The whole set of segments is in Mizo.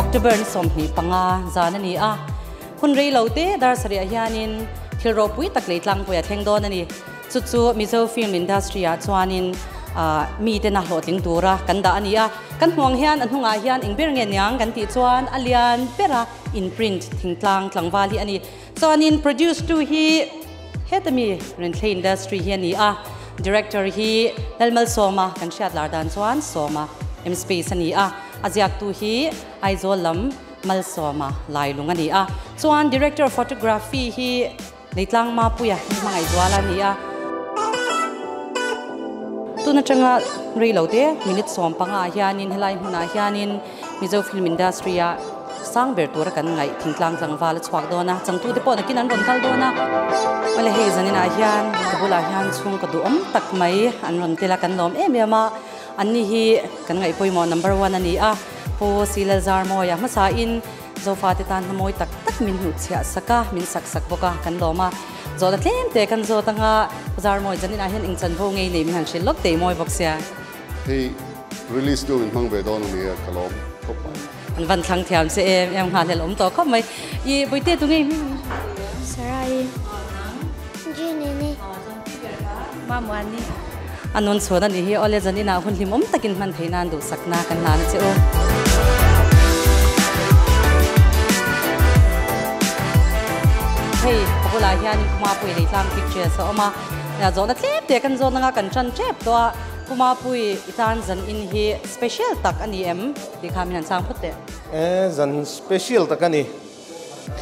October ni 25 zan a ni a. Hun rei lo te dar sarih ah hianin thil ropui tak lei tlangpui a thleng dawn a ni. Chu chu Mizo film industry ah chuanin mi tena hlawhtling tura kan dah a ni a. Kan hmuh ang hian a hnungah hian eng ber nge niang kan tih chuan a lian bera in print thingtlang tlangval hi a ni. Chuanin produce tu hi heta mi Renthlei industry hi a ni a. Director hi Lalmalsawma kan hriat lar dan chuan Sawma M Space a ni a. A ziaktu hi Aizawl lam Malsawma Lailung a ni a. Chuan Director of Photography hi Leitlang Mapuia Hmangaihzuala a ni a. Tun atanga rei lo te minute 15 ah hianin helai hmunah hianin Mizo film industry a sang ber tura kan ngaih thingtlang tlangval a chhuak dawn a, changtute pawh nakin an rawn kal dawn a. Awle hei zaninah hian ka bulah hian chhungkaw duhawm tak mai an rawn tel a, kan lawm em em a. Anni hi kan ngaih pawimawh number one a ni a, Pu Silalzarmawia hmasain Zofate tan hna mawi tak tak min hnuhchhiah sak a, min sak sak bawk a, kan lawm a. Zawhna tlem te kan zawt anga Pu Zarmawi zaninah hian eng chanvo ngei nei min han hrilh lawk tei mawi bawk sia. Hei release tu min hmang ve dawn a nia ka lawm khawp mai. An van thlang thiam che em em nghah hlel awm tawh khawp mai. I Bawihte tu ngei hming min hrilh thei em? Sarai. Jenny. Mamuani. A nun chhuan a nih hi awle zan inah hun hlimawm takin hman theih nan duhsakna kan hlan a che u. Hei ka bulah hianin Kumapui Leitlang Pictures a awm a, zawhna tlem te kan zawn anga kan tan tep tawh a, Kumapui i tan zan in hi special tak a ni em tih kha min han chang phawt teh. E, zan special tak a ni.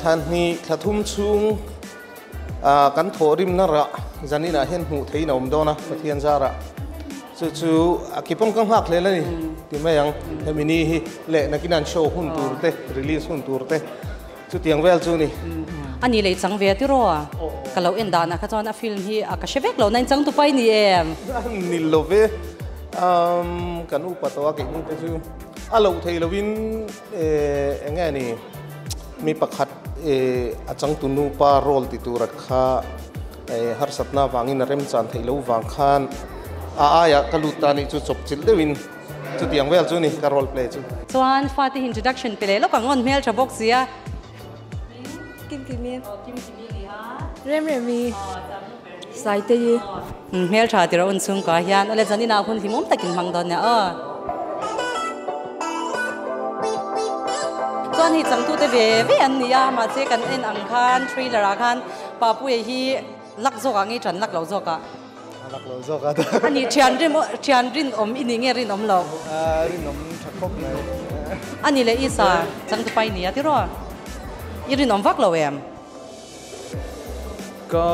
Thla hnih thla thum chhung. Kan thawhrimna rah zaninah hian hmuh theihin a awm dawn a, Pathian zarah. Chu chu a kipawng ka nghak hlel a ni ti mai ang. Hemi ni hi leh nakin an show hun tur te, release hun tur te chutiang vel chu ni. A ni lei chang ve tiraw a? Ka lo en danah kha chuan a film hi a ka hre vek lo nain changtu pai ni em? A ni lo ve. Kan upa tawh a keini te chu a loh thei lovin eng nge ni mi pakhat A changtu nupa role ti tura kha harsatna avangin a remchan theih loh vang khan a aiah ka lut ta nih chu chawpchilh deuhin chutiang vel chu ni ka role play chu. Chuan fate hi introduction pe leh lawk ang awn hmeltha bawk sia. Kim Kimi. Rem Remi. Saitei. Hmeltha tira un chhungkua hian awle zaninah hun hlimawm takin hmang dawn nia aw. Chuan hei changtute ve ve an ni a, mahse kan en ang khan trailer ah khan Papuia hi lak zawk ah nge tan lak lo zawk ah? Lak lo zawk ah. A ni thian rim thian rinawm i nih nge rinawm lo? Rinawm tha khawp mai. A ni leh Isa changtupa i ni a tiraw? I rinawm vak lo em? Ka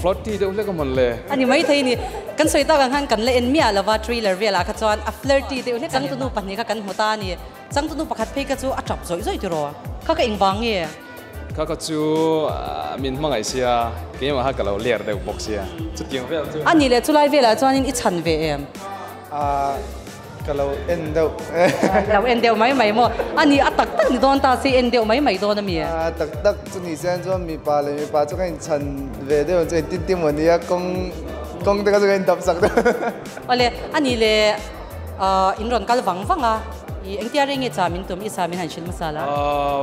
flirty deuh hlek a hman le. A ni maithei ni. Kan sawi tak ang khan kan la en miah lova trailer velah kha chuan a flirty deuh hlek a ni. Changtunu pahnih kha kan hmu ta a ni. Changtunu pakhat phei kha chu a tap zawih zawih tiraw? Kha ka engvang nge? Kha kha chu min hmangaih sia, keimah kha ka lo ler deuh bawk sia. Chutiang vel chu. A nih leh chulai velah chuanin i chhan ve em? Ka lo en deuh. Lo en deuh mai mai maw? A ni, a tak tak ni dawn ta se en deuh mai mai dawn a mi? A tak tak chu ni se chuan mipa leh mipa chu ka inchhan ve deuh ang chu engtin tin maw nia kawng kawng te kha chu ka indap sak deuh. Awle, a ni le in rawn kal vang vang a, i engtia reng nge cha min tum i sa min han hrilh hmasa la?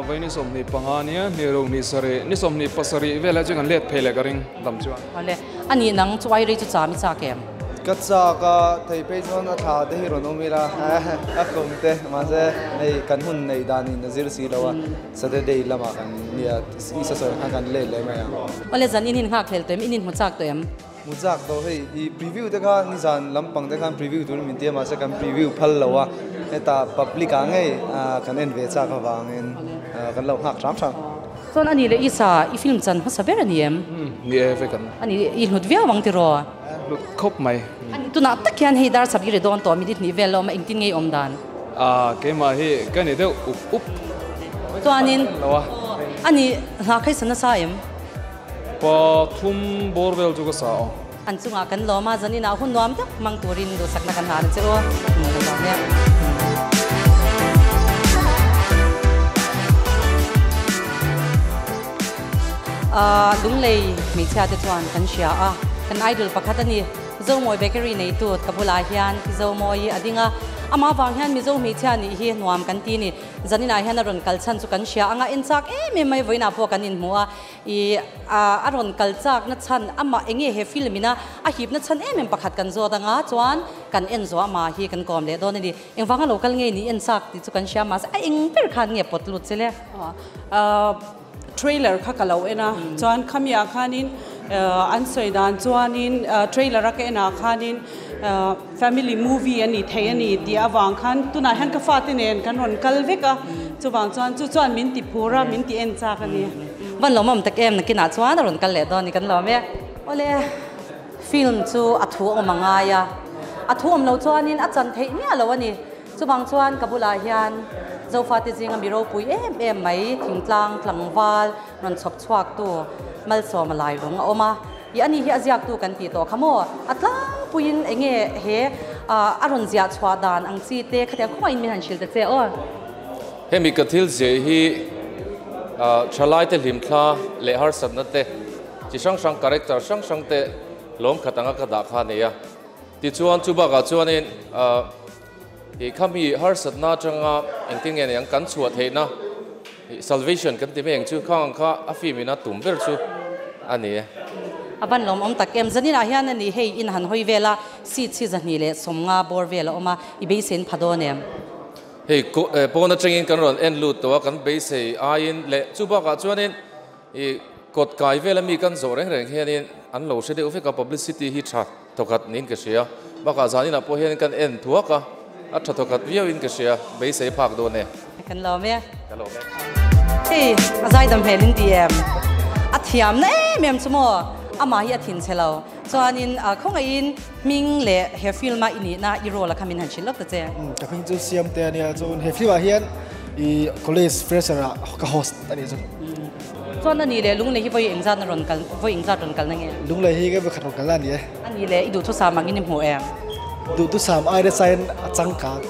Vawi ni 25 nia, ni ruk ni sarih, ni 27 velah chuan kan let phei leh ka ring dam chuan. Awle, a ni nang chu ai rei chu cha mi chak em? Ka chak a, thei phei chuan a thla te hi rawn awm ila a kum te mahse hei kan hun neih dan in a zir si lo a, Saturday lamah kan nia Isa sawi khan kan let leh mai ang. Awle zan in in nghak hlel tawh em? In in hmu chak tawh em? Hmu chak tawh hei i preview te kha nizan lampang te khan preview turin min ti a mahse kan preview phal lo a, hetah public ah ngei kan en ve chak avangin kan lo nghak hram hram. Chuan a ni leh Isa i film chan hmasa ber a ni em? Ni e vek an. A ni i hlut viau ang tiraw? Hlut khawp mai. A ni tunah tak hian hei dar chap i ri dawn tawh minute hnih vel lawm a engtin nge i awm dan? Ah keimah hi ka ni deuh up up. Chuanin a ni hla kha i sa nasa em? Pa thum bawr vel chu ka sa aw. An chungah kan lawm a, zaninah hun nuam tak hmang turin duhsakna kan hlan a che u. Ka lawm e. Lunglei hmeichhia te chuan kan hria a, kan idol pakhat a ni. Zomawi Bakery neitu ka bulah hian Pi Zomawi a ding a. Amah vang hian Mizo hmeichhia nih hi nuam kan ti ni. Zaninah hian a rawn kal chhan chu kan hria anga en chak em em mai vawiinah pawh kan inhmu a. I a rawn kal chak na chhan amah enge he film ina a hip na chhan em em pakhat kan zawt anga chuan kan en zawh amah hi kan kawm leh dawn a ni. Engvanga lo kal nge ni en chak tih chu kan hria mahse a eng ber khan nge pawt lut che le? Trailer kha ka lo en a chuan khami ah khanin an sawi dan chuanin trailer a ka en ah khanin family movie a ni thei a ni tih avang khan tunah hian ka fate nen kan rawn kal vek a chuvang chuan chu chuan min ti phur a min ti en chak a ni. Van lawmawm tak em nakinah chuan a rawn kal leh dawn ni kan lawm e. Awle film chu a thu awm a ngai a, a thu awm lo chuanin a chan theih miah lo a ni. Chuvang chuan ka bulah hian Zofate zinga mi ropui em em mai thingtlang tlangval rawn chhawp chhuaktu Malsawma Lailung a awm a. I ani hi a ziaktu kan tih tawh kha maw? A tlangpuiin eng nge he a rawn ziah chhuah dan ang chi te khatiang khawngahin min han hrilh ta che aw. Hemi ka thil ziah hi thalaite hlimthla leh harsatna te chi hrang hrang character hrang hrang te lawm khat anga ka dah kha a nei a. Tichuan chu bakah chuanin I khami harsatna atanga engtin nge niang kan chhuah theihna salvation kan ti mai ang chu khang ang kha a film ina tum ber chu a ni e. A van lawmawm tak em? Zaninah hian a ni hei in han hawi vel a, seat hi 250 bawr vel a awm a, i beisei in pha dawn em? Hei pawn atangin kan rawn en lut tawh a, kan beisei aiin leh chu bakah chuanin i kawt kai vel ami kan zawh reng reng hianin an lo hre deuh vek a, publicity hi tha thawkhat niin ka hria. Bakah zaninah pawh hian kan en thuak a, a tha thawkhat viauin ka hria, beisei phak dawn e. Kan lawm e. Ka lawm e. Hei, a zaidam hmel in ti em? A thiamna em em chu maw? Amah hi a thin chhe lo. Chuanin khawngaihin hming leh he film-a i nihna i role-a kha min han hrilh lawk ta che. Ka hming chu Siamte a nia, chuan he film-ah hian i college fresher-ah ka host a nih chu. Chuan a nih leh Lunglei hi vawi engzat na rawn kal, vawi engzat rawn kal na nge? Lunglei hi ka vekhat rawn kal na a ni e. A nih leh i duhthusam angin i hmuh em? Duhthusam ai nasa in a changkang.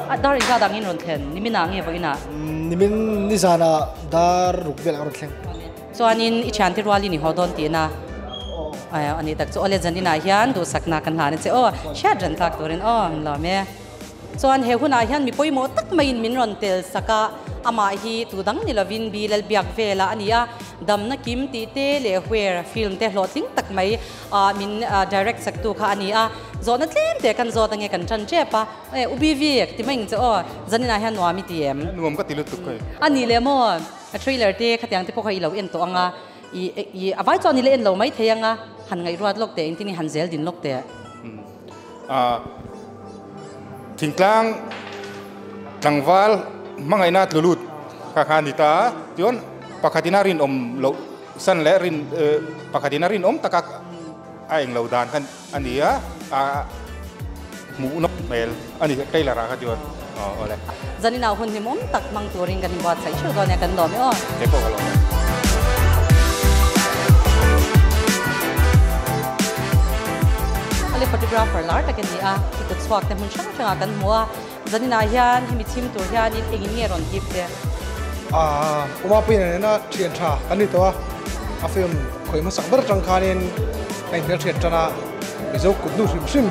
A dar engzat angin rawn thlen? Nimin ah nge vawiin ah? Nimin nizanah dar ruk vel ang rawn thleng. Chuanin i thiante rualin i haw dawn tihna a nih tak chu. Awle zaninah hian duhsakna kan hlan a che aw, hriat reng tlak turin aw an lawm e. Chuan he hunah hian mi pawimawh tak maiin min rawn tel sak a, amah hi tu dang ni lovin Bi Lalbiak vela a ni a, Damna Kim tih te leh Where film te hlawhtling tak mai min direct sak tu kha a ni a. Zawhna tlem te kan zawt ange kan tan tep a, e U BV ka ti mai ang che aw, zaninah hian nuam i ti em? Nuam ka ti lutuk hei. A nih leh maw? A trailer te khatiang te pawh kha i lo en tawh ang a, i i a vai chuan i la en lo mai thei ang a, han ngaihruat lawk teh engtin i han zel din lawk teh. A thingtlang tlangval hmangaihna tlu lut kha kha a ni ta a, chuan pakhatin a rinawm loh san leh rin pakhatin a rinawm taka a englo dan kha a ni a, a hmuh nawk hmel a ni trailer ah kha chuan aw awle. Zaninah hun hlimawm tak hmang turin kan inbuatsaih theuh dawn nia kan lawm e aw. Kei pawh ka lawm e. Awle photographer lar tak a ni a, i kut chhuak te hmun hrang hrangah kan hmu a, zaninah hian hemi chhim tur hianin engin nge rawn hip te? Aaa Umapuiin a nena thian tha kan ni tawh a, a film khawih hmasak ber atang khanin ka inhmelhriat tan a, Mizo kutnu hrim hrim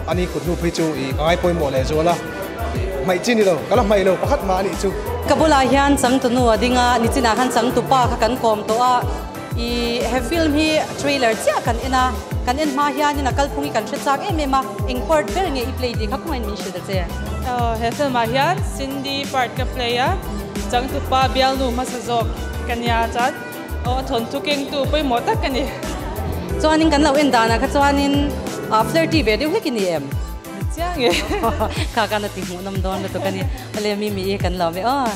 a ni kutnu phei chu i ka ngaipawimawh leh zual a, hmaih chi ni lo, ka la hmaih lo pakhat mah a nih chu. Ka bulah hian changtunu a ding a, nichinah khan changtupa kha kan kawm tawh a, i he film hi trailer chiah kan en a, kan en hma hianin a kalphung hi kan hre chak em em a, eng part ber nge i play tih kha kawngaiin min hrilh ta che. He film ah hian Cindy part ka play a, changtupa bialnu hmasa zawk ka nia chuan aw a thawnthu kengtu pawimawh tak ka ni. Chuanin kan lo en danah kha chuanin flirty ve deuh hlek i ni em? Ni chiang e. Kha khan a ti hmuhnawm dawn lutuk a ni. Awle Mimi i kan lawm e aw.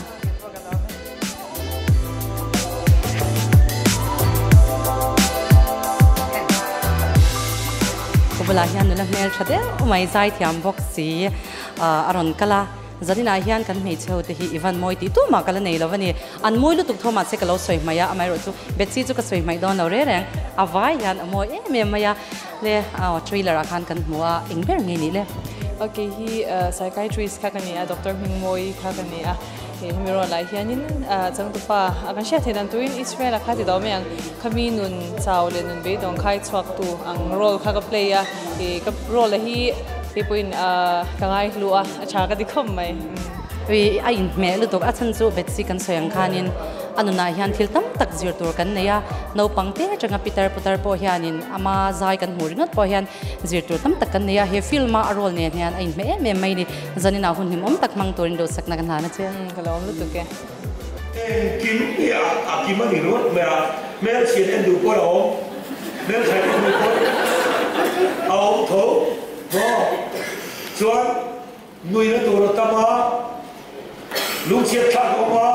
Ka bulah hian nula hmel tha deuh mai zai thiam bawk si a rawn kal a, zaninah hian kan hmeichhe ho te hi i van mawi tih tumah ka la nei lo a ni. An mawi lutuk tho mahse ka lo sawi hmaih a, amaherawh chu Betsy chu ka sawi hmaih dawn lo reng reng, a vai hian a mawi em em mai a, le trailer ah khan kan hmu a, eng ber nge nih le? Ok hi psychiatrist kha ka ni a, Doctor Hmingmawi kha ka ni a. Hemi rual ah hianin changtupa a kan hriat theih dan turin Israel a kha ti dawh mai ang. Khami nun chau leh nun beidawng khai chhuak tu ang role kha ka play a, ka role hi Kei pawhin ka ngai hlu a, a tha ka ti khawp mai. Ui, a inhmeh lutuk a chhan chu Betsy kan sawi ang khanin a nunah hian thil tam tak zir tur kan nei a, naupang te atanga pitar putar pawh hianin ama zai kan hmuh ringawt pawh hian zir tur tam tak kan nei a, he film a a role nen hian a inhmeh em em mai a ni. Zaninah hun hlimawm tak hmang turin duhsakna ka hlan a che. Ka lawm lutuk e. Engkim hi a kim a ni ringawt mai a, hmelchhiat en duh pawh a awm, hmelthaih en duh pawh a awm tho maw? Chuan nuihna tur a tam a, lungchhiat thlak a awm a,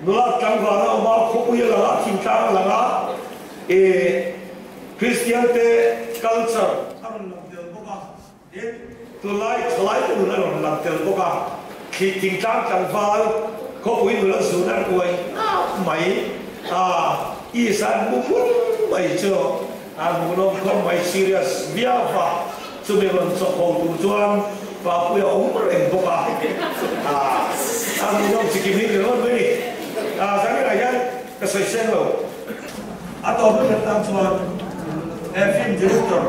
nula tlangval a awm a, khawpui a lang a, thingtlang a lang a, eh Kristian te culture a rawn lang tel bawk a. Tin, tunlai thalai te nun a rawn lang tel bawk a, thli thingtlang tlangval khawpui nula zun an uai ngap mai a, East an hmu hmun mai chu an hmuhnawm khawp mai serious viau va, chumi rawn chawk ho tur chuan Papuia awm reng bawk a, a hmuhnawm chikim hi ringawt mai ni. Zaninah hian ka sawi seng lo, a tawp ber tan chuan he film director,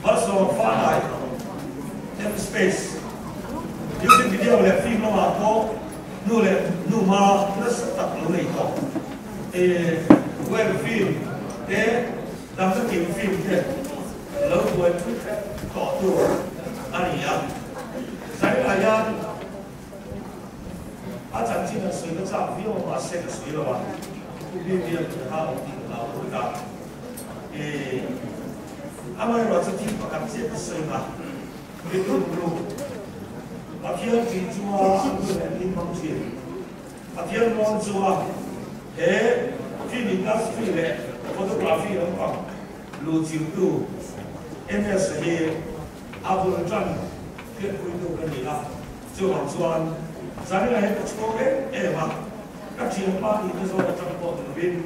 Malsawm Fanai, M Space, Music video leh film lamah pawh nu leh nu hma nasa tak lo nei tawh. E Web film te, damna kim film te lo buaipui hrep tawh tur a ni a. Zainah hian a chanchin an sawi na chak viau a mahse ka sawi lo a, Pu Bibian kha awm tih ka hlau bawk a. E, amaherawh chu thil pakhat chiah ka sawi a, mi tumru, Pathian tih chunga an nu leh min hmang thin, Pathian rawn chunga he film industry leh photography lampang luhchilhtu MS hi a bul tan hriatpuitu ka ni a, chuvang chuan Zarina hi ka chhuak em em a, ka thianpa nihna zawn atang pawh ni lovin,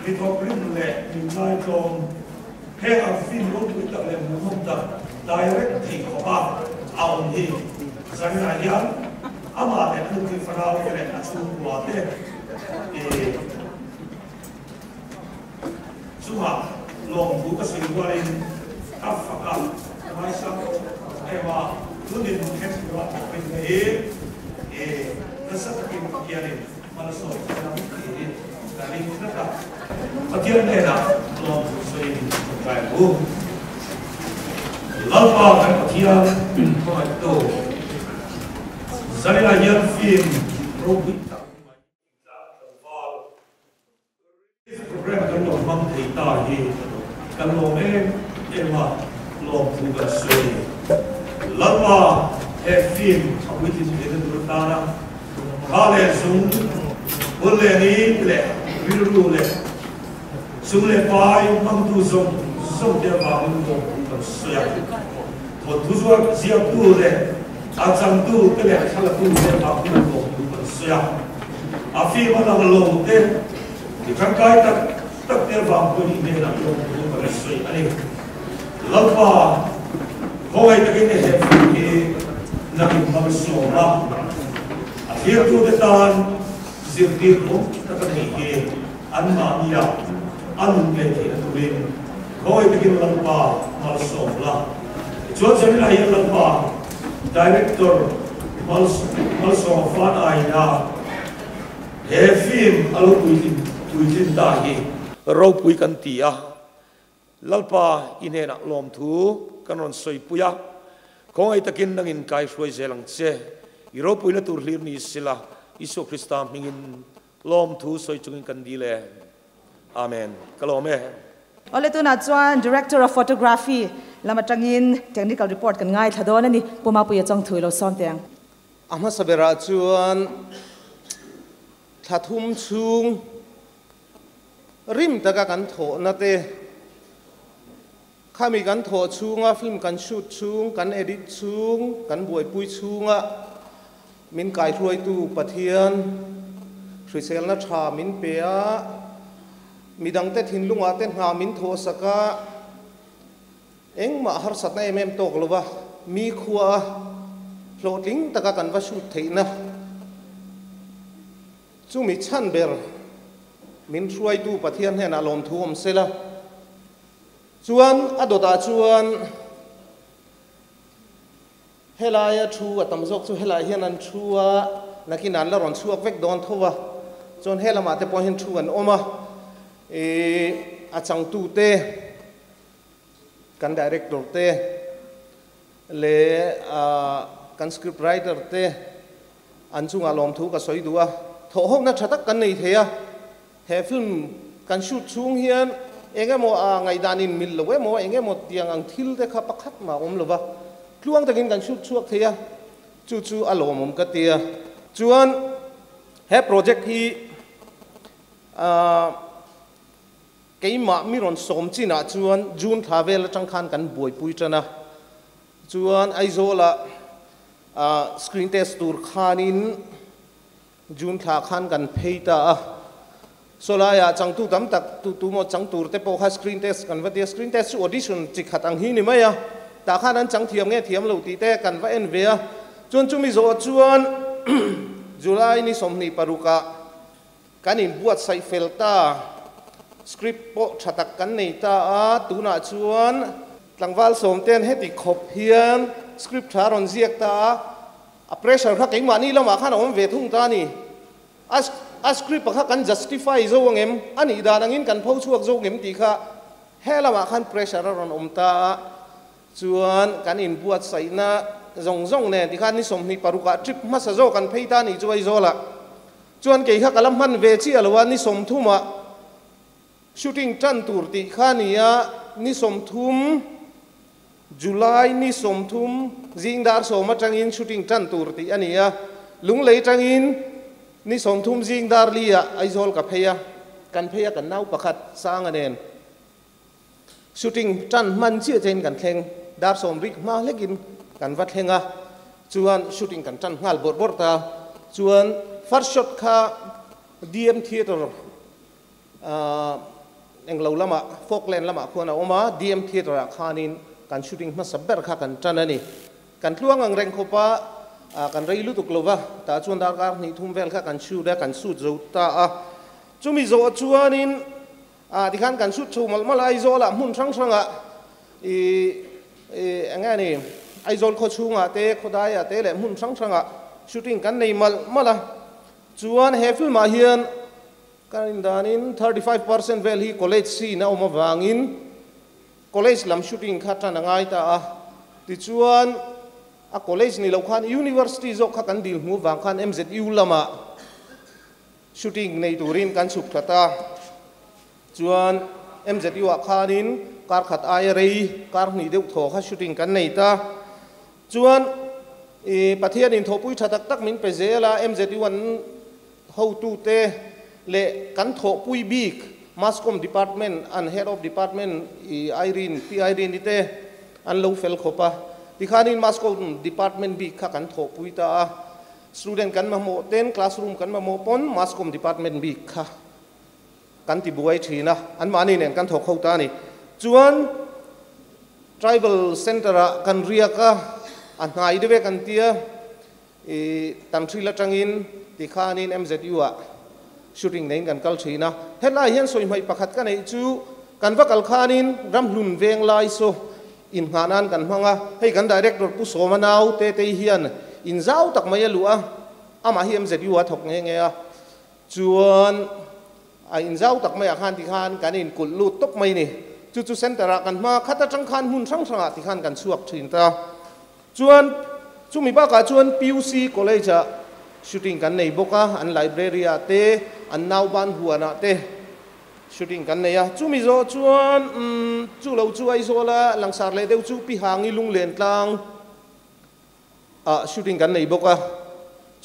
Mi thawkrim leh min ngaitlawm heng ang film ropui tak leh hmuhnawm tak direct thei khawp a a awm hi Zarina hian amah leh a nupui fanau te leh a chhungkua te chungah lawmthu ka sawi rualin ka fak a, ka ngaisang em a, tunin hmun thleng tura thawkrim te hi nasa takin Pathianin Malsawm lam tiin ka ring tlat a. Pathian hnenah lawmthu sawiin ka tlai ang u. Lalpa kan Pathian hmangaihtu Zarina hian film ropui tak mai tla tlangval Relief program kan lo hmang thei ta hi kan lawm em em a, lawmthu kan sawi a ni. Lalpa he film a puitlin theihna tur atana kha leh zung, hun leh ni leh rilru leh sum leh pai hmangtu zawng zawng te avangin lawmthu kan sawi a. Thawnthu zuar ziaktu leh a changtu te leh thlalatu te avangin lawmthu kan sawi a. A film a lang lo te ti tangkai tak tak te avang pawhin i hnenah lawmthu kan sawi a ni. Lalpa, khawngaih takin i he film hi nakin hmang sawm a, a thlirtute tan zirtir awm tak a nih hi anmahnia a nun ve theihna turin khawngaih takin Lalpa malsawm la. Tichuan Zanina hian Lalpa Director Malsawma Fan aina he film a lo puitlin puitlin ta hi ropui kan ti a, Lalpa i hnenah lawmthu kan rawn sawipui a, khawngaih takin nangin kai hruai zel ang che, i ropuina tur hlir ni sila Isua Krista hmingin lawmthu sawi chungin kan dil e. Amen. Ka lawm e. Awle tunah chuan Director of Photography lam atangin technical report kan ngaithla dawn a ni. Pu Mapuia Chawngthu i lo sawm teh ang. A hmasa berah chuan thla thum chhung rim taka kan thawhna te, khami kan thawh chhunga film kan shoot chhung, kan edit chhung, kan buaipui chhunga Min kaihruaitu Pathian hriselna tha min pe a, midangte thinlungah te hna min thawhsak a, engmah harsatna em em tawk lova mi khua a hlawhtling taka kan va shoot theihna chumi chhan ber min hruaitu Pathian hnenah lawmthu awm sela. Chuan a dawtah chuan. Helaia thu a tam zawk chu helaiah hian an thu a, nakin an la rawn chhuak vek dawn tho a, chuan he lamah te pawh hian thu an awm a, ih a changtute, kan director te leh kan script writer te an chungah lawmthu ka sawi duh a, thawhhawkna tha tak kan nei thei a, he film kan shoot chhung hian eng emaw a ngaihdan in mil lo emaw eng emaw tiang ang thil te kha pakhat mah a awm lo va, tluang takin kan shoot chhuak thei a, chu chu a lawmawm ka ti a. Chuan he project hi ah. Keimah mi rawn sawm chinah chuan June thla vel atang khan kan buaipui tan a, chuan Aizawlah screen test tur khanin June thla khan kan phei ta a. Sawlaiah changtu tam tak tu tu maw chang tur te pawh kha screen test kan va ti a, screen test chu audition chi khat ang hi ni mai a, tah khan an chang thiam nge thiam lo tih te kan va en ve a, chuan chumi zawh chuan July ni 26ah Kan inbuatsaih fel ta, script pawh tha tak kan nei ta a, tunah chuan tlangval sawmte'n heti khawp hian script tha a rawn ziak ta a, a pressure kha keimahni lamah khan a awm ve thung ta a ni. A a script a kha kan justify zo ang em, a nih dan angin kan pho chhuak zo ngem tih kha he lamah khan pressure a rawn awm ta a, chuan kan inbuatsaihna zawng zawng nen tikhan ni 26ah trip hmasa zawk an phei ta a nih chu Aizawlah. Chuan kei kha ka la hman ve chiah lo a, ni 30ah shooting tan tur tih kha a ni a, ni 30 July ni 30 zing dar 10 atangin shooting tan tur tih a ni a, Lunglei tangin ni 30 zing dar li ah Aizawl ka phei a, kan phei a kan nau pakhat Sanga nen shooting tan hman chiah chein kan thleng, dar 10 rik hma hlekin kan va thleng a, chuan shooting kan tan nghal bawrh bawrh ta, chuan first shot kha DM Theatre englo lamah Falkland lamah khuan a awm a, DM Theatre ah khanin kan shooting hmasa ber kha kan tan a ni. Kan tluang ang reng khawp a, kan rei lutuk lo va, tah chuan darkar hnih thum vel kha kan shoot a, kan shoot zo ta a, chumi zawh chuanin Ah tikhan kan shoot chho malh malh a, Aizawlah hmun hrang hrangah ih ih eng nge ni Aizawl khaw chhungah te khawdaiah te leh hmun hrang hrangah shooting kan nei malh malh a. Chuan he film ah hian ka indanin 35% vel hi college scene a awm avangin college lam shooting kha tan a ngai ta a. Tichuan a college ni lo khan university zawk kha kan dil hmu vang khan MZU lamah Shooting nei turin kan chhuk thla ta. Chuan MZU ah khanin kar khat aia rei kar hnih deuh thaw kha shooting kan nei ta. Chuan i Pathianin thawhpui tha tak tak min pe zel a, MZU an hotute leh kan thawhpui bik Masscom Department an Head of Department i Irene, Pi Irene-i te an lo fel khawp a. Tikhanin Masscom Department bik kha kan thawhpui ta a. Student kan mamawh ten classroom kan mamawh pawn Masscom department bik kha kan ti buai thin a, anmahni nen kan thawk ho ta a ni. Chuan Tribal Centre ah kan riak a, a hnai deuh e kan tia, ih Tanhril atangin tikhanin MZU ah shooting neiin kan kal thin a. Hetlai hian sawi hmaih pakhat ka neih chu kan va kal khanin ramhlun veng lai saw Inngah nan kan hmang a, hei kan Director Pu Sawma nau Tetei hian in zau tak mai a luh a, amah hi MZU a thawk nghe nghe a, chuan a in zau tak maiah khan tikhan kan inkulh lut tawp mai ni. Chu chu Centre ah kan hma khat atang khan hmun hrang hrangah tikhan kan chhuak thin ta. Chuan chumi bakah chuan PUC College ah shooting kan nei bawk a, an library ah te, an nauban huanah te, Shooting kan nei a, chumi zawh chuan umm chu lo chu Aizawl a langsar leh deuh chu Pi Hangi Lunglen tlang ah shooting kan nei bawk a,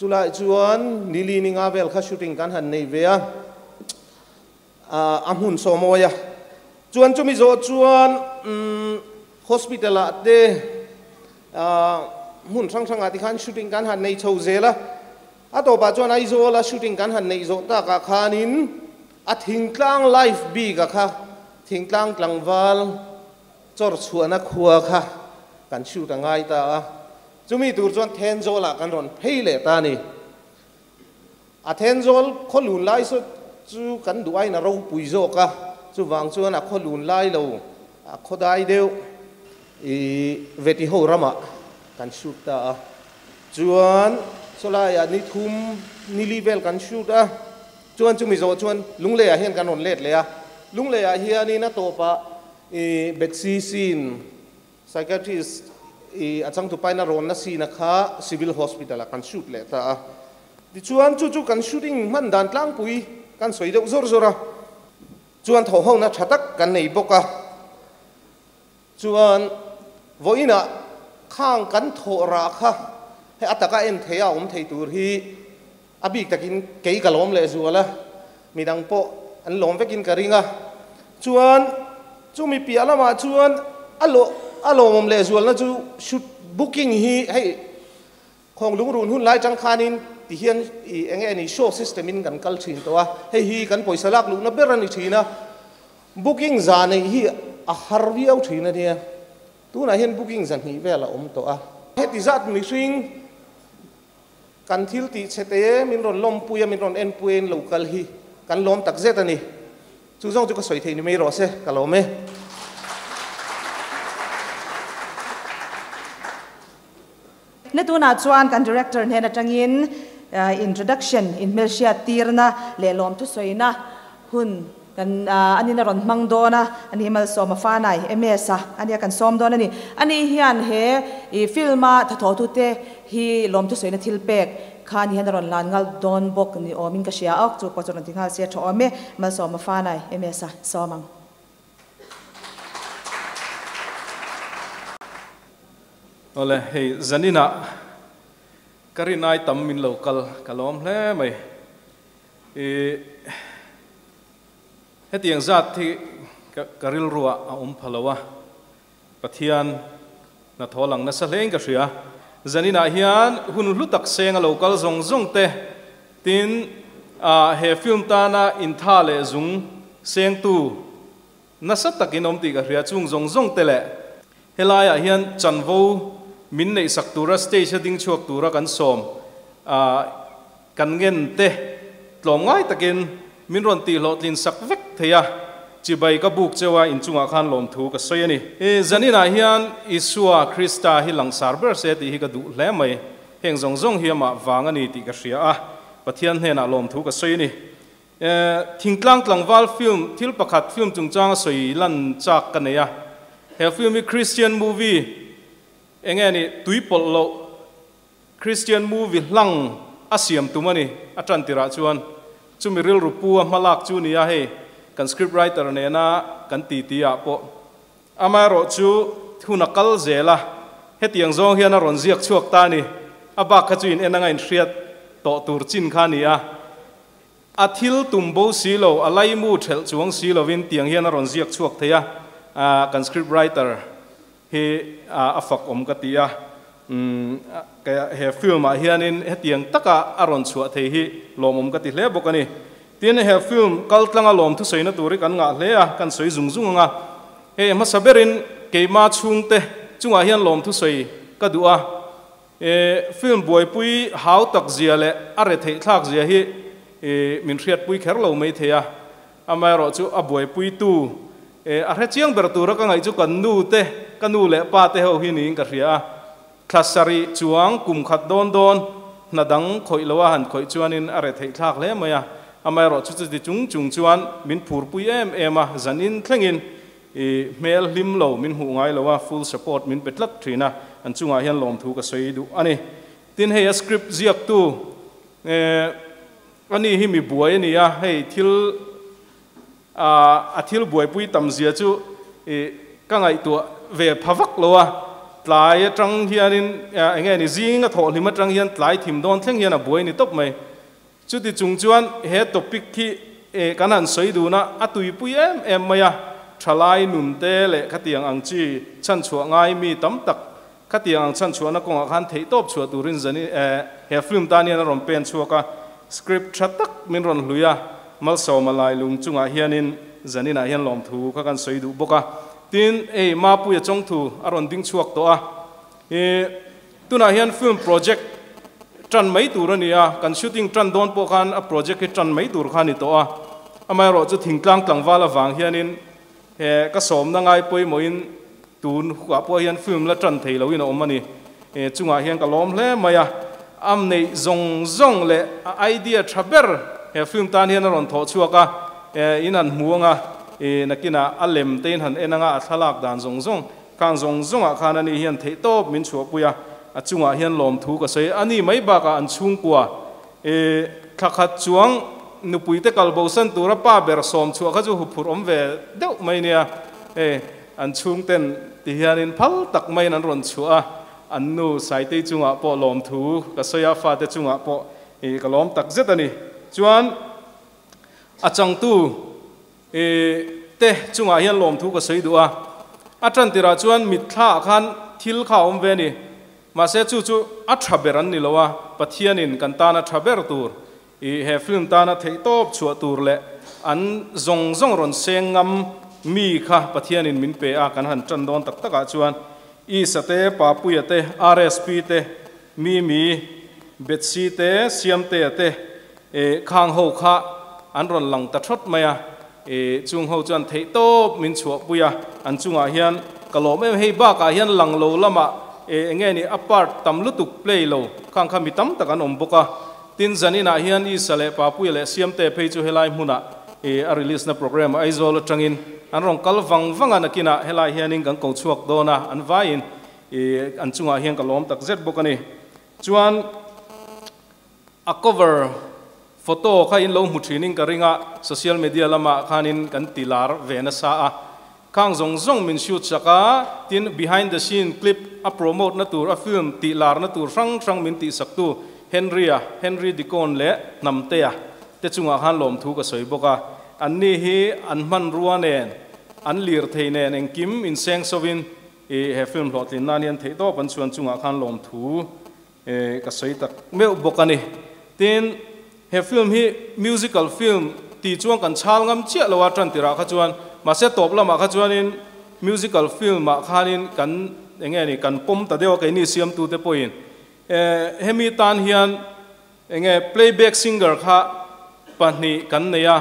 chulai chuan Nili ni nga vel kha shooting kan han nei ve a, a hmun sawmawi a, chuan chumi zawh chuan umm hospital ah te hmun hrang hrang ah tikhan shooting kan han nei chho zel a. A tawpah chuan Aizawl a shooting kan han neih zawh takah khanin a thingtlang life bik a kha thingtlang tlangval chawr chhuahna khua kha kan shoot a ngai ta a, chumi tur chuan Thenzawlah kan rawn phei leh ta a ni. A Thenzawl khaw lun lai saw chu kan duh aiin a ropui zawk a, chuvang chuan a khaw lun lai lo a khaw dai deuh i Vetiho ramah. kan shoot ta a. Chuan sawlaiah ni thum ni li vel kan shoot a, chuan chumi zawh chuan Lungleiah hian kan rawn let leh a. Lungleiah hianin a tawpah ih Betsy scene, psychiatrist ih a changtupain a rawnna scene a kha Civil Hospital ah kan shoot leh ta a. Tichuan chu chu kan shooting hman dan tlangpui kan sawi deuh zawr zawr a. Chuan thawhhona tha tak kan nei bawk a. Chuan vawiinah khang kan thawh rah kha hei a taka en thei a awm thei tur hi a bik takin kei ka lawm leh zual a, midang pawh an lawm vekin ka ring a. Chuan chumi piah lamah chuan a lawh a lawmawm leh zualna chu shoot booking hi hei Khawng lungrun hun lai tang khanin ti hian i eng nge ni show system in kan kal thin tawh a, hei hi kan pawisa lak luhna ber a ni thin a, booking za neih hi a har viau thin a nia, tunah hian booking za hnih vel a awm tawh a. Heti zat mihring kan thil tih chhe te min rawn lawmpui a, min rawn enpui a in lo kal hi kan lawm tak zet a ni. Chu zawng chu ka sawi thei ni mai rawh se, ka lawm e. Na tunah chuan kan Director hnen atangin introduction, inhmelhriat tirna leh lawmthusawina hun kan anin a rawn hmang dawn a, ani Malsawma Fanai, MS a ania kan sawm dawn a ni. Ani hian he film-a thathawhtute hi lawmthusawina thil pek kha ani hian a rawn lan ngal dawn bawk ni awmin ka hria a, chu pawh chu rawn ti nghal se a tha awm e, Malsawma Fanai, MS a sawm ang. Awle, hei zaninah ka rinai tam min lo kal ka lawm hle mai. I hetiang zat hi ka rilruah a awm pha lo a, Pathian hnathawh lang nasa hlein ka hria. Zaninah hian hun hlu tak seng a lo kal zawng zawng te, tin he film tana intha leh zung sengtu Nasa takin awm tih ka hria chung zawng zawng te leh helaiah hian chanvo min neihsak tura stage a ding chhuak tura kan sawm a kan ngen te tlawmngai takin min rawn tihhlawhtlin sak vek thei a, chibai ka buk cheu a inchungah khan lawmthu ka sawi a ni. Zaninah hian Isua Krista hi langsar ber se tih hi ka duh hle mai, heng zawng zawng hi amah vang a ni tih ka hria a, Pathian hnenah lawmthu ka sawi a ni. Thingtlang tlangval film thil pakhat film chungchang a sawi lan chak ka nei a, he film hi Christian movie eng nge ni tui pawlh loh Christian movie hlang a siam tum a ni a tan tirah chuan chumi rilru pu a hmalak chu ni a hei kan script writer nena kan titi ah pawh amaherawh chu hun a kal zel a hetiang zawng hian a rawn ziak chhuak ta a ni a bak kha chu in en anga inhriat tawh tur chin kha a ni a. A thil tum bo si lo, a laimu thelh chuang si lovin tiang hian a rawn ziak chhuak thei a, kan script writer hi a fak awm ka ti a, he film ah hianin hetiang taka a rawn chhuah thei hi lawmawm ka ti hle bawk a ni. Tin, he film kal tlanga lawm thusawi na tur hi kan ngah hle a, kan sawi zung zung ang a, hei hmasa berin keima chhungte chungah hian lawm thusawi ka duh a, E film buaipui hau tak zia leh a retheih thlak zia hi e min hriatpui kher lo mai thei a, amaherawh chu a buaipuitu e a hre chiang ber tura ka ngaih chu kan nu te, ka nu leh pa te ho hi niin ka hria a, thla sarih chuang kum khat dawn dawn hna dang khawih loa han khawih chuanin a retheih thlak hle mai a, amaherawh chu chuti chung chung chuan min phurpui em em a, zanin thlengin I hmel hlim lo min hmuh ngai lo a, full support min pe tlat thin a, an chungah hian lawmthu ka sawi duh a ni. Tin hei a script ziaktu eh a ni hi mi buai a ni a, hei thil ah a thil buaipui tam zia chu ih ka ngaihtuah ve pha vak lo a, tlai atang hianin eng nge ni zing a thawh hlim atang hian tlai thim dawn thleng hian a buai ni tawp mai. Chuti chung chuan he topic hi kan han sawi dun a, a tuipui em em mai a, thalai nun te leh khatiang ang chi chhanchhuah ngai mi tam tak khatiang ang chhanchhuahna kawngah khan theihtawp chhuah turin zani he film tan hian a rawn pen chhuak a, script tha tak min rawn hlui a, Malsawma Lailung chungah hianin zaninah hian lawmthu kha kan sawi duh bawk a, tin hei Mapuia Chawngthu a rawn ding chhuak tawh a, Tunah hian film project tan mai tur a ni a, kan shooting tan dawn pawh khan a project hi tan mai tur kha a ni tawh a. Amaherawh chu thingtlang tlangval avang hianin he ka sawmna ngai pawimawhin tun hukah pawh hian film la tan thei loin a awm a ni. Chungah hian ka lawm hle mai a, am neih zawng zawng leh a idea tha ber he film tan hian a rawn thawh chhuak a, in han hmu anga nakinah a lem te in han en anga a thlalak dan zawng zawng khang zawng zawngah khan ani hian theihtawp min chhuahpui a, a chungah hian lawmthu ka sawi a ni mai bakah an chhungkua thla khat chuang nupui te kal bosan tura pa ber sawm chhuah kha chu huphurh awm ve deuh mai nia, hei an chhungten ti hianin phal tak maiin an rawn chhuah a, an nu Saitei chungah pawh lawmthu ka sawi a, fate chungah pawh ih ka lawm tak zet a ni. Chuan a changtu ih te chungah hian lawmthu ka sawi duh a, a tantirah chuan mitthlaah khan thil kha a awm ve a ni. Mahse chu chu a tha ber an ni lo a, Pathianin kan tana tha ber tur I he film tana theihtawp chhuah tur leh an zawng zawng rawn seng ngam mi kha Pathianin min pe a, kan han tan dawn tak takah chuan Isa te, Papuia te, RSP te, Mimi, Betsy te, Siamtea te khang ho kha an rawn lang ta thawt mai a, chung ho chuan theihtawp min chhuahpui a, an chungah hian ka lawm em hei bakah hian lang lo lamah eng nge ni a part tam lutuk play lo khang kha mi tam tak an awm bawk a. Tin, zaninah hian Isa leh Papuia leh Siamte phei chu helai hmunah a release na programme Aizawl atangin an rawn kal vang vang a, nakinah helai hianin kan ko chhuak dawn a, an vaiin an chungah hian ka lawm tak zet bawk a ni. Chuan a cover photo kha in lo hmu thinin ka ring a, social media lamah khanin kan ti lar ve nasa a, khang zawng zawng min shoot sak a, tin behind the scene clip a promote na tur a film tih lar na tur hrang hrang min tih sak tu Henry-a, Henry Dikon leh Hnamtea te chungah khan lawmthu ka sawi bawk a, an ni hi an hmanrua nen, an lir thei nen engkim inseng sovin i he film hlawhtlin nan hian theihtawp an chuan chungah khan lawmthu ka sawi tak meuh bawk a ni. Tin, he film hi musical film tih chuan kan chhal ngam chiah lo a tan tirah kha chuan, mahse tawp lamah kha chuanin musical film ah khanin kan eng nge ni kan pawm ta deuh a keini siamtute pawhin hemi tan hian eng nge playback singer kha pahnih kan nei a,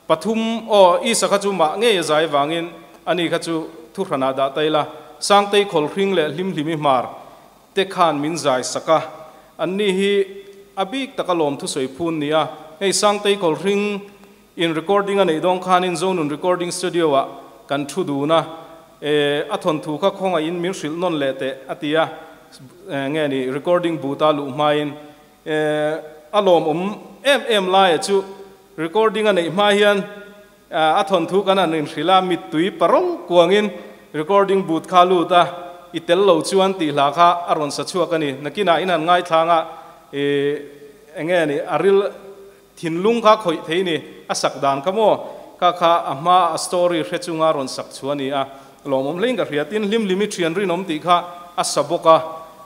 pathum aw Isa kha chu mah ngei a zai vangin ani kha chu thuhranah dah ta ila, Sangtei Khawlhring leh Hlimhlimi Hmar te khan min zai sak a, anni hi a bik taka lawm thusawi phun ni a, hei Sangtei Khawlhring in recording a neih dawn khanin Zonun Recording Studio ah kan thu dun a, e a thawnthu kha khawngaihin min hrilh nawn leh teh a ti a, nge ni recording booth a luh hmain e a lawmawm em em laia chu recording a neih hma hian A thawnthu kan han inhrilh a, mittui parol kuangin recording booth kha lut a, i tel lo chuan tih hla kha a rawn sa chhuak a ni. Nakinah in han ngaithlang a, i eng nge ni, a ril thinlung kha khawih thei ni, a sak dan kha maw, kha kha a hma a story hre chunga rawn sak chhuah a ni a, lawmawm hlein ka hria. Tin, hlimhlimi thian rinawm tih kha a sa bawk a,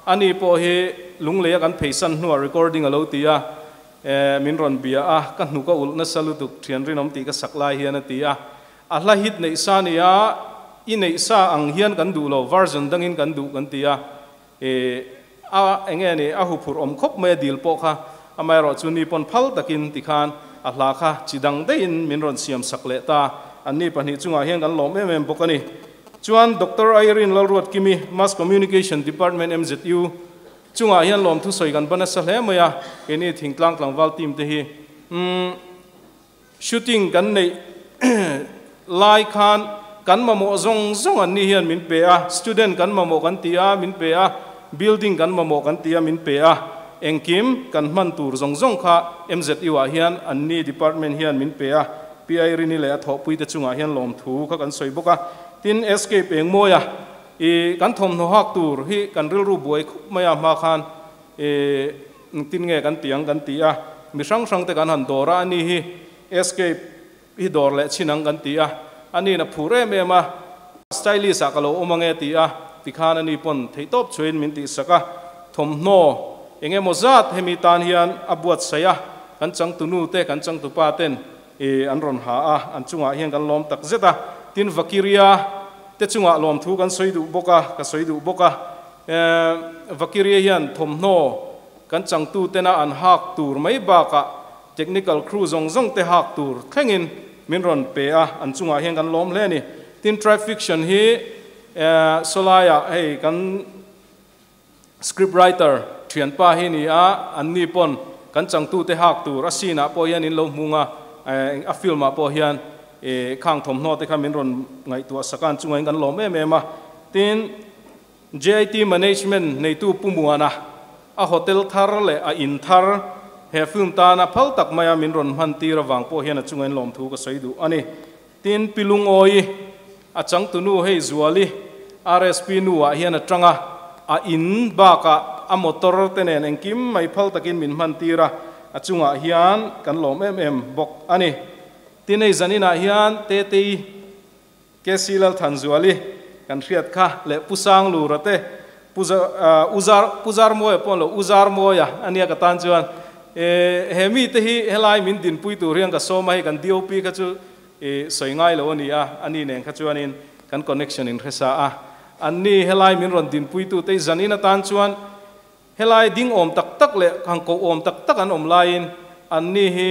ani pawh hi lungleia kan pheisan hnuah recording a lo ti a, Eh, min rawn bia a, ka hnuk a ulh nasa lutuk, thian rinawm tih ka sak lai hian a ti a. A hla hit neih sa nia, i neih sa ang hian kan duh lo, version dangin kan duh kan ti a. Eh, a eng nge ni, a huphurh awm khawp mai a dil pawh kha, amaherawh chu ni pawn phal takin tikhan a hla kha chi dang daihin min rawn siam sak leh ta. Anni pahnih chungah hian kan lawm em em bawk a ni. Chuan Doctor Irene Lalruatkimi, Mass Communication Department MZU, Chungah hian lawmthu sawi kan ba nasa hle mai a, keini thingtlang tlangval team te hi umm shooting kan neih lai khan kan mamawh zawng zawng an ni hian min pe a, student kan mamawh kan ti a min pe a, building kan mamawh kan ti a min pe a, engkim kan hman tur zawng zawng kha MZU ah hian an ni department hian min pe a, Pi Rini leh a thawhpui te chungah hian lawmthu kha kan sawi bawk a, tin Escape Engmawia I kan thawmhnaw hak tur hi kan rilru buai khup mai a, hma khan i engtin nge kan ti ang kan ti a, mi hrang hrang te kan han dawr a, ani hi escape hi dawr leh chhin ang kan ti a, aniin a phur em em a, stylist ah ka lo awm ange ti a, tikhan ani pawn theihtawp chhuahin min tihsak a, thawmhnaw eng emaw zat hemi tan hian a buatsaih a, kan changtunu te kan changtupa ten I an rawn ha a, an chungah hian kan lawm tak zet a. Tin, Vakiria te chungah lawmthu kan sawi duh bawk a, ka sawi duh bawk a. Vakiria hian thawmhnaw kan changtu tena an hak tur mai bakah technical crew zawng zawng te hak tur thlengin min rawn pe a, an chungah hian kan lawm hle a ni. Tin, Tribe Fiction hi sawlaiah hei kan. Script writer thianpa hi ni a, an ni pawn kan changtute hak tur a scene ah pawh hian in lo hmung a, a film ah pawh hian khang thawmhnaw te kha min rawn ngaihtuah sak a, an chungah in kan lawm em em a. Tin, JIT Management neitu Pu Muana, a hotel thar leh a in thar he film tana phal tak maia min rawn hman tir avang pawh hian a chunga in lawmthu ka sawi duh a ni. Tin, Pi Lungawi, a changtunu hei Zuali, RSP nu ah hian a tang a, a in bakah a motor te nen engkim mai phal takin min hman tir a, a chungah hian kan lawm em em bawk a ni. Tin, hei zaninah hian Tetei, KC Lalthanzuali kan hriat kha leh Pu Sanglura te, Pu Uzar, Pu Zarmawia pawh an lo, U Zarmawia a nia ka tan chuan he mite hi helai min dinpui tur hian ka sawm a, hei kan DOP kha chu sawi ngai lo a ni a, a ni nen kha chuanin kan connection in hre sa a, an ni helai min rawn dinpui tu te hi zanin atan chuan Helai ding awm tak tak leh hang koh awm tak tak an awm laiin anni hi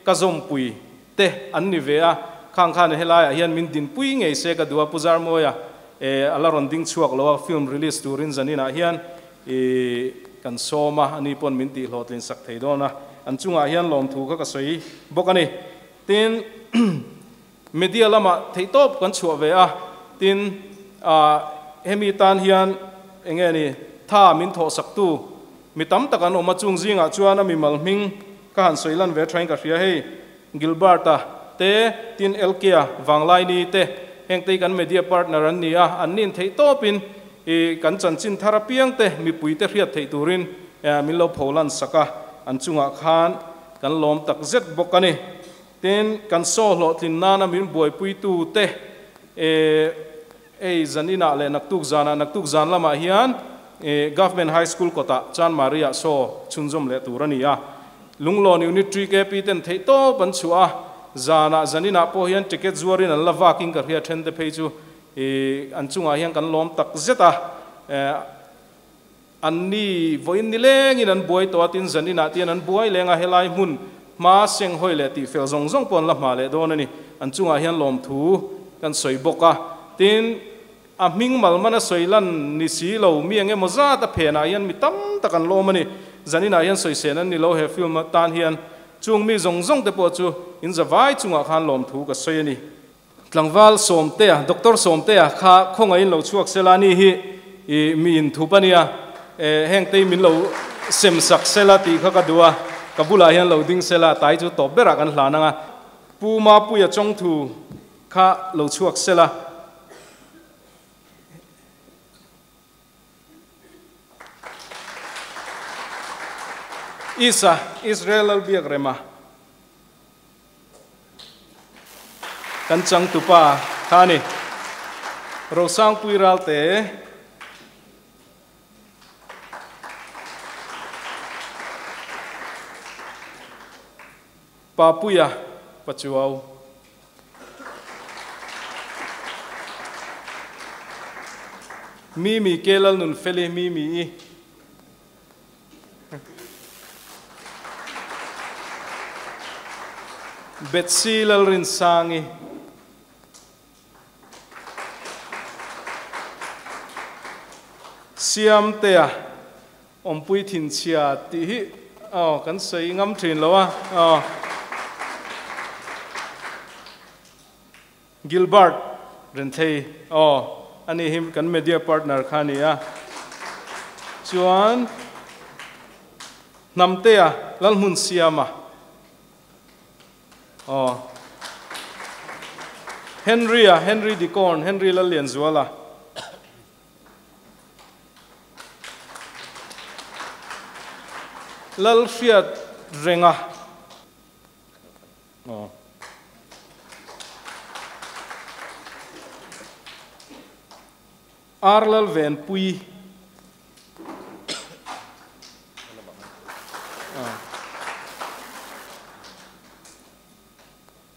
ka zawmpui te an ni ve a, khang khan helaiah hian min dinpui ngei se ka duh a, Pu Zarmawia e a la rawn ding chhuak lo a, film release turin zaninah hian i kan sawm a, ani pawn min tih hlawhtlin sak thei dawn a, an chungah hian lawmthu kha ka sawi bawk a ni. Tin, media lamah theihtawp kan chhuah ve a, tin hemi tan hian enge ni tha min thawhsaktu mi tam tak an awm a, chung zingah chuan a mimal hming ka han sawi lan ve thain ka hria hei, Gilbert-a te, tin Elkea Vanglaini te, hengte hi kan media partner an ni a, an nin theihtawpin i kan chanchin thar apiang te mipuite hriat theih turin min lo pholan sak a, an chungah khan kan lawm tak zet bawk a ni. Tin, kan saw hlawhtlin nana min buaipuitu te ei zaninah leh naktuk zanah, naktuk zan lamah hian Government High School kawtah Chanmari-ah saw chhunzawm leh tur a ni a. Lunglawn Unit Tree KP ten theihtawp an chhuah a, zanah zaninah pawh hian ticket zuarin an la vakin ka hria then te phei chu an chungah hian kan lawm tak zet a. An ni vawiin ni lengin an buai tawh a, tin zaninah tian an buai leng a, helai hmun hma seng hawi leh tihfel zawng zawng pawh an la hma leh dawn a ni. An chungah hian lawmthu kan sawi bawk a, tin a hming malman a sawi lan ni si lo, mi eng emaw zat a phenah hian mi tam tak an lawm a ni. Zaninah hian sawi sen an ni lo, he film atan hian chung mi zawng zawng te pawh chu in zavai chungah khan lawmthu ka sawi a ni. Tlangval Sawmtea, Doctor Sawmtea kha khawngaihin lo chhuak sela ni hi i mi inthup a nia, hengte hi min lo sem sak sela tih kha ka duh a, ka bulah hian lo ding sela tai chu tawp berah kan hlan ang a. Pu Mapuia Chawngthu kha lo chhuak sela. Isa, Israel Lalbiakrema. Kan changtupa kha a ni. Rosangpui Ralte. Papuia Pachuau. Mimi Kelalnunfeli Mimi-i. Betsy Lalrinsangi. Siamtea awmpui thinchhia tih hi aw kan sawi ngam thin lo a aw. Gilbert Renthei aw ani hi kan media partner kha a ni a, chuan Hnamtea Lalhmunsiama aw Henry-a Henry Decorn Henry Lallianzuala Lalhriat Renga Aw. Ar Lalvenpui.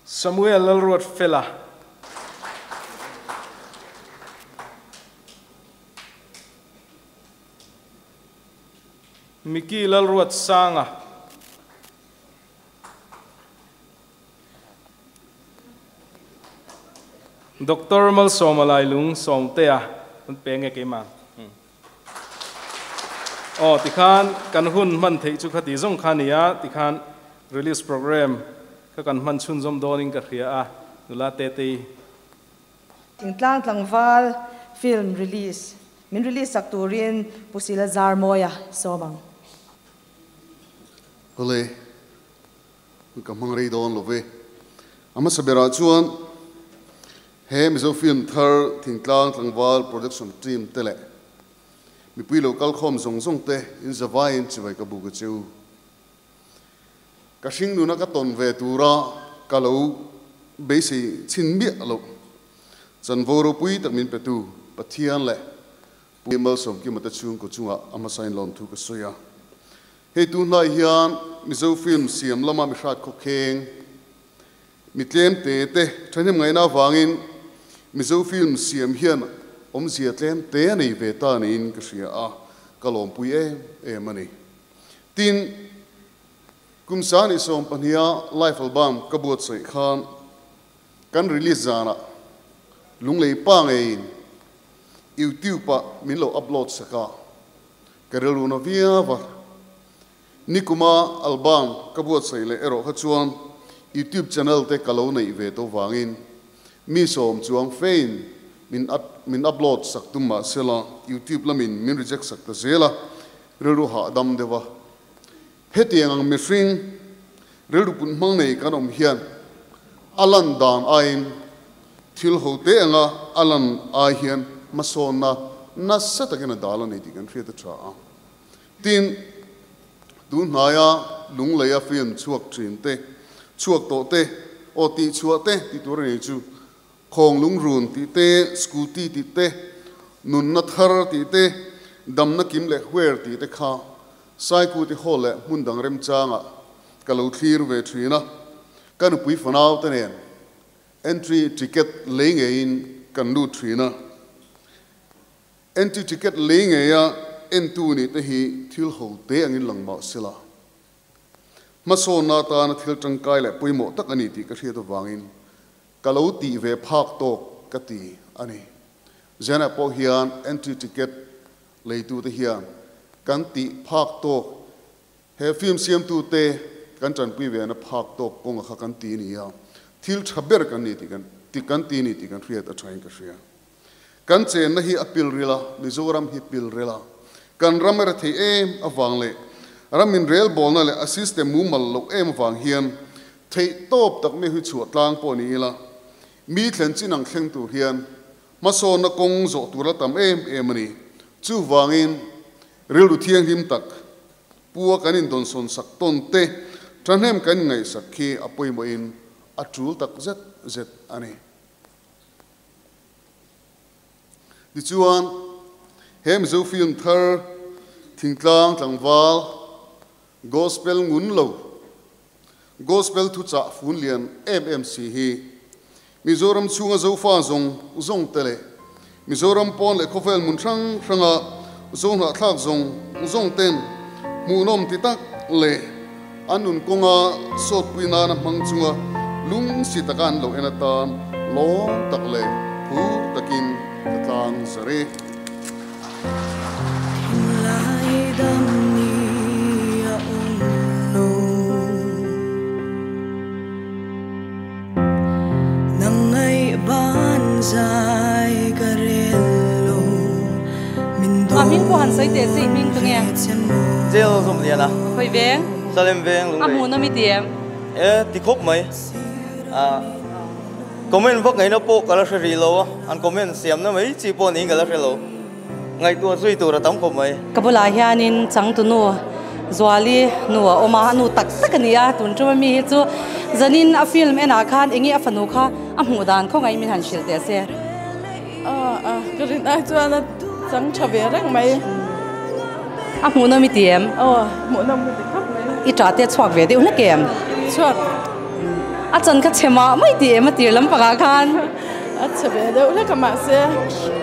Samuel Lalruatfela. Mickey Lalruatsanga. Doctor Malsawma Lailung Sawmtea an pe nge keimah. Aw tikhan kan hun hman theih chu khati zawng kha nia tikhan release program kha kan hman chhunzawm dawnin ka hria a nula Tetei. Thingtlang tlangval film release min release sak turin Pu Sila Zarmawia sawm ang. Awle, ka hmang rei dawn lo ve. A hmasa berah chuan he Mizo film thar Thingtlang Tlangval production team te leh mipui lo kalkhawm zawng zawng te in zavaiin chibai ka buk a che u. Ka hringnuna ka tawn ve tura ka lo beisei chhin miah loh chanvo ropui tak min petu Pathian leh Pu Malsawmkima te chhungkaw chungah a hmasain lawmthu ka sawi a. Hei tunhnai hian Mizo film siam lama mi hrat khawkheng, mi tlem te te thahnem ngaihna avangin Mizo film siam hian awmzia tlem te a nei ve ta niin ka hria a, ka lawmpui em em a ni. Tin, kum sani sawmpahniha live album ka buatsaih khan kan release zanah Lunglei pa ngeiin YouTube-ah min lo upload sak a, ka rilru na viau a. Nikuma album ka buatsaih leh erawh kha chuan YouTube channel te ka lo neih ve tawh vangin mi sawm chuang fein min min upload sak tum mah sela YouTube lamin min reject sak ta zel a, rilru hahdam deuh a. Hetiang ang mihring rilru pun hmang nei kan awm hian a lan dan aiin thil ho te anga a lan ai hian hmasawnna nasa takin a dal a ni tih kan hriat a tha a. Tin, tun hnaia Lungleia film chhuak thin te, chhuak tawh te, aw tih chhuah te tih tur a ni chu, Khawng lungrun tih te, scooty tih te, nunna thar tih te, damna kim leh huer tih te kha Saikuti hall leh hmun dang remchangah ka lo thlir ve thin a. Ka nupui fanau te nen entry ticket lei ngeiin kan lut thin a. Entry ticket lei ngeia entu nih te hi thil ho te angin lang mah sela. Hmasawnna atana thil tangkai leh pawimawh tak a ni tih ka hriat avangin Ka lo tih ve phak tawk ka ti a ni. Zena pawh hian entry ticket leitute hian kan tih phak tawk, he film siamtute kan tanpui ve na phak tawk kawnga kha kan ti ni a, thil tha ber kan ni tih kan kan ti ni tih kan hriat a thain ka hria. Kan chenna hi a pil ril a, Mizoram hi pil ril a. Kan ram a rethei em avang leh ram inrelbawlna leh a system mumal loh em avang hian Theih tawp tak mi hi chhuah tlang pawh ni ila, mi thlen chin ang thleng tur hian hmasawnna kawng zawh tur a tam em em a ni. Chuvangin, rilru thianghlim tak pua kan indawnsawn sak tawn te, thahnem kan inngaihsak khi a pawimawhin a tul tak zet zet a ni. Tichuan, he Mizo film thar Thingtlang Tlangval Gospel ngun lo, Gospel thuchah fun lian em em si hi Mizoram chhunga Zofa zawng zawng te leh Mizoram pawn leh khawvel hmun hrang hranga Zohnahthlak zawng zawng ten hmuhnawm ti tak leh an nun kawnga sawtpui nana hmang chunga lungsi taka an lo en atan lawm tak leh phur takin ka tlang zar e. A hming pawh han sawi teh se i hming tu nge? Jail zawm lian a. Khawi veng? Salem veng lunglei. A hmuhnawm i ti em? E ti khawp mai. Comment vak ngaihna pawh ka la hre rih lo a, an comment siamna mai chi pawh niin ka la hre lo. Ngaihtuah zui tur a tam khawp mai. Ka bulah hianin changtunu Zuali nu a awm a, a nu tak tak a ni a, tun ṭuma mi hi chu zanin a film enah khan enge a fanu kha a hmuh dan khawngaih min han hrilh teh se. A, ka rin ai chuan a chang ṭha ve reng mai. A hmuhnawm i ti em? Aw, hmuhnawm ka ti khawp mai. I ṭah te a chhuak ve deuh hlek em? Chhuak. A chan kha chhe mah mai ti em a tir lampangah khan? A chhe ve deuh hlek a mahse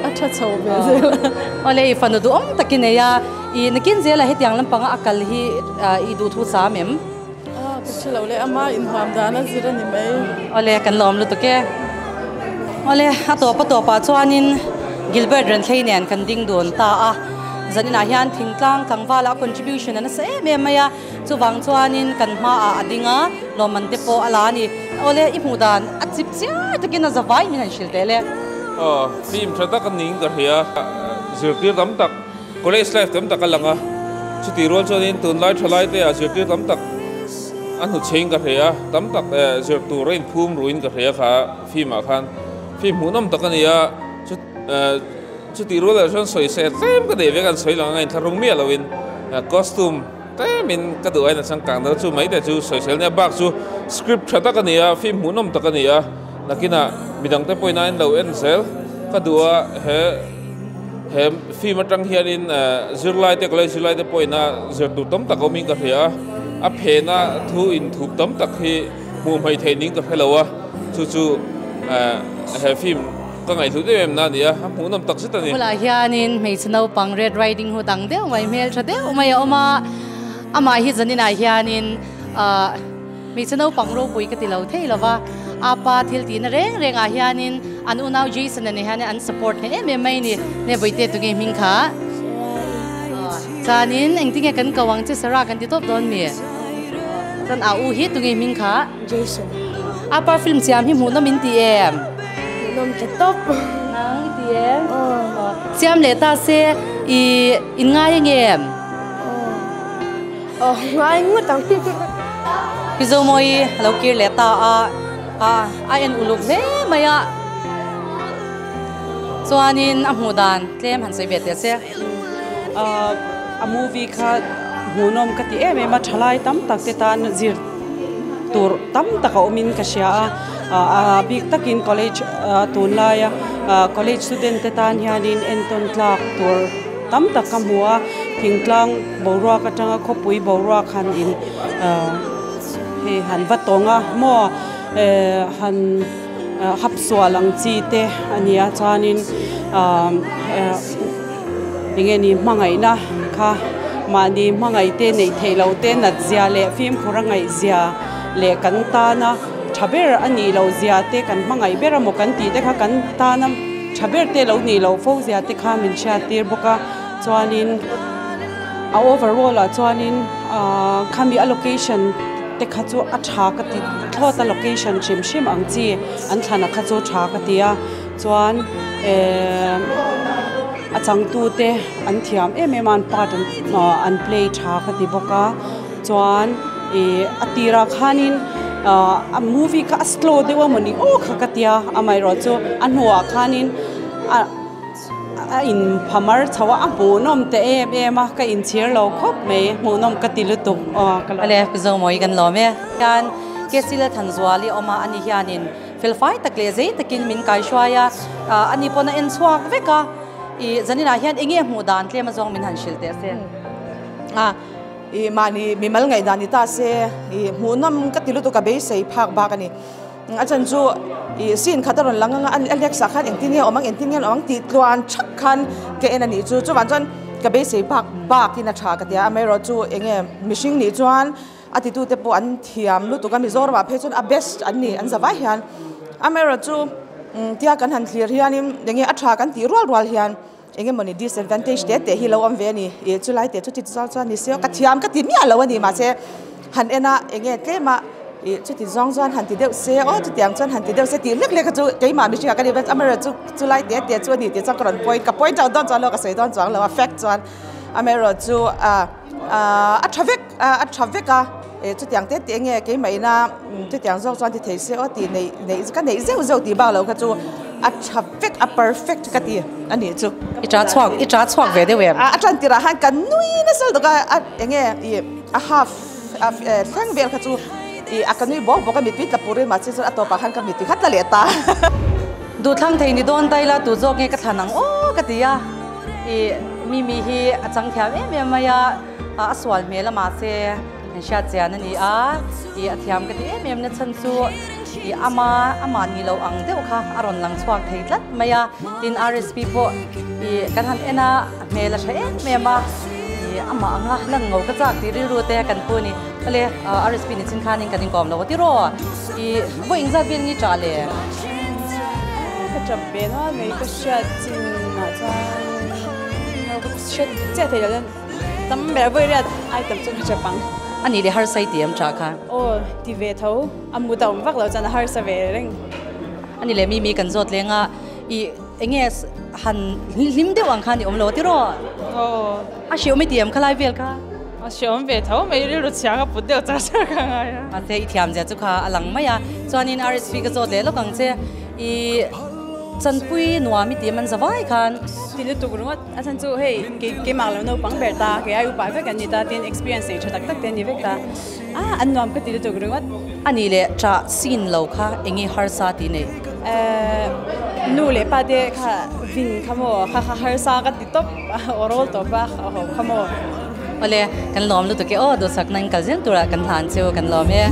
a tha chho ve zel a. Awle i fanu duhawm tak i nei a, i nakin zela hetiang lampanga a kal hi i duhthu sam em? A ka hre lo le ama inhuam dan a zir a ni mai. Awle kan lawm lutuk e. Awle a tawp a tawpah chuanin Gilbert Renthlei nen kan ding dun ta a. Zaninah hian thingtlang tlangvala a contribution a nasa em em mai a, chuvang chuanin kan hmaah a ding a, lawmman te pawh a la a ni. Awle, i hmuh dan a chip chiar takin a zavai min han hrilh teh le. Aw, film tha tak a ning ka hria. Zirtir tam tak, college life tam tak a lang a, chutih rual chuanin tunlai thalai te ah zirtir tam tak a hnuchhein ka hria a, tam tak zir tur a inphum ruin ka hria kha film ah khan. Film hmuhnawm tak a ni a, Chutih rual ah chuan sawisel tlem ka nei ve kan sawi lang a inthlahrung miah loin costume tlemin ka duh ain a changkang deuh chu mai te chu sawisel nia bak chu script tha tak a ni a film hmuhnawm tak a ni a nakinah midang te pawhin a en lo en zel ka duh a he he film atang hianin zirlai te college zirlai te pawhin a zir tur tam tak awmin ka hria a a phena thu inthup tam tak hi hmuh hmaih theih ning ka hre lo a chu chu he film Ka ngaihhlut em em na a ni a, a hmuhnawm tak zet a ni. Bulah hianin hmeichhe naupang Red Riding Hood ang deuh mai, hmeltha deuh mai a awm a, amah hi zaninah hianin ahh hmeichhe naupang ropui ka ti lo thei lo va, a pa thil tihna reng rengah hianin an unau Jason-a nen hianin an support hneh em em mai a ni. Nge Bawihte tunge hming kha? Chuanin engtinge kan ko ang che Sarah kan ti tawp dawn mi? Chuan a u hi tunge hming kha? Jason. A pa film siam hi hmuhnawm in ti em? Hmuhnawm ta tawp. Nang i ti em? Aw. Siam leh ta se i in ngai ang em? Aw. Aw ngai ngawt ang. Pi Zomawi a lo kir leh ta a, a a en uluk hle mai a. Chuanin a hmuh dan tlem han sawi ve teh se. A movie kha hmuhnawm ka ti em em a, thalai tam tak te tan zir tur tam tak a awmin ka hria a, a bik takin college tunlaia college student te tan hianin entawn tlak tur tam tak ka hmu a, thingtlang boruak atanga khawpui boruak han in hei han va tawng a maw han hap sual ang chi te a ni a chuanin eng nge ni hmangaihna kha mahni hmangaih te neih theih loh te nat zia leh fimkhur a ngaih zia leh kan tana tha ber a nih loh zia te kan hmangaih ber emaw kan tih te kha kan tana tha ber te lo nih loh fo zia te kha min hriat tir bawk a chuanin a overall ah chuanin khami a location te kha chu a tha ka ti thlawt a location hrim hrim ang chi an thlan a kha chu tha ka ti a chuan ehh a changtu te an thiam em em a an part an play tha ka ti bawk a chuan ih a tirah khanin ahh a movie kha a slow deuh a mawni aw kha ka tia amaherawh chu a hnuah khanin a. A in phamar chho a, a hmuhnawm ta em em a, ka inchhir lo khawp mai, hmuhnawm ka ti lutuk aw ka lo. Ale Zomawi kan lawm e. Hian Kesila Thanzuali awm a, ani hianin felfai tak leh zei takin min kaihruai a, ani pawn a en chhuak vek a, i zaninah hian enge hmuh dan tlem azawng min han hrilh teh se. A, i mahni mimal ngaihdan ni ta se, i hmuhnawm ka ti lutuk a beisei phak bak a ni. A chan chu ih scene khat a rawn lang anga a Alex ah khan engtin nge a awm ang engtin nge a awm ang tih tluan thak khan ka en a nih chu chuvang chuan ka beisei bak bak in a tha ka ti a amaherawh chu eng nge mihring nih chuan a titu te pawh an thiam lutuk a Mizoram ah phei chuan a best an ni an za vai hian amaherawh chu tia kan han thlir hianin eng nge a tha kan tih rual rual hian eng emawni disadvantage te te hi lo awm ve a ni ih chulai te chu ti chuan chuan ni se ka thiam ka ti miah lo a ni mahse han en a eng nge tlem a ih chuti zawng chuan han ti deuh se aw chutiang chuan han ti deuh se tih hlek hlek kha chu keimah mihringah ka ni ve amaherawhchu chu chulai te te chu a ni tih chuan ka rawn point ka point out dawn chuan lo ka sawi dawn chuang lo a fact chuan amaherawhchu ah a tha vek a tha vek a ih chutiang te te nge keimah ina chutiang zawk chuan ti thei se aw tih neih neih ka neih zeuh zeuh tih bak lo kha chu a tha vek a perfect ka ti a nih chu. I ta chhuak i ta chhuak ve deuh em? A tan tirah khan ka nui nasa lutuk a a eng nge ih a half a thleng vel kha chu ih a ka nui bawk bawk a mittui tla pur in mahse chuan a tawpah khan ka mittui kha tla leh ta. Duhthlang thei ni dawn daila tu zawk nge ka thlan ang aw ka ti a ih Mimi hi a chang thiam em em mai a a sual hmel a mahse Kan hriat chian a ni a, ih a thiam ka ti em em na chhan chu ih ama amah ni lo ang deuh kha a rawn lang chhuak thei tlat mai a, tin RSP pawh ih kan han en a, a hmel a tha em em a, ih amah anga lan ngo ka chak tih rilru te kan pu a ni. Awle RSP ni chin khanin kan inkawm lo a tiraw? Ih vawi engzat vel nge tah le? Ka tap ve nual mai ka hriat chin ah chuan. Ka hre chiah thei lo tam ber a vawi riat ai tam chu ka hre pang. A nih leh harsa i ti em tah kha? Aw ti ve tho, a mut a awm vak lo chuan a harsa ve reng. A nih leh mi mi kan zawt leng a, i enge han hlim deuh ang khan i awm lo tiraw? Aw. A hreawm i ti em khalai vel kha? A hreawm ve tho mai, rilru chhia ka put deuh char char ka ngai a. Mahse i thiam zia chu kha a lang mai a, chuanin RSV ka zawt leh lawk ang che, i chanpui nuam i ti em an za vai khan? Ti lutuk ringawt, a chhan chu hei kei keimah lo naupang ber ta, kei ai upa vek an ni ta, tin experience nei tha tak tak te an ni vek ta, a an nuam ka ti lutuk ringawt. A nih leh ṭah sin lo kha eng nge harsa tih nei? Eh nu leh pa te kha vin kha maw kha kha harsa ka ti tawp a aw rawl tawp a a ho kha maw. Awle kan lawm lutuk e aw duhsakna in kal zel turah kan hlan chu kan lawm e.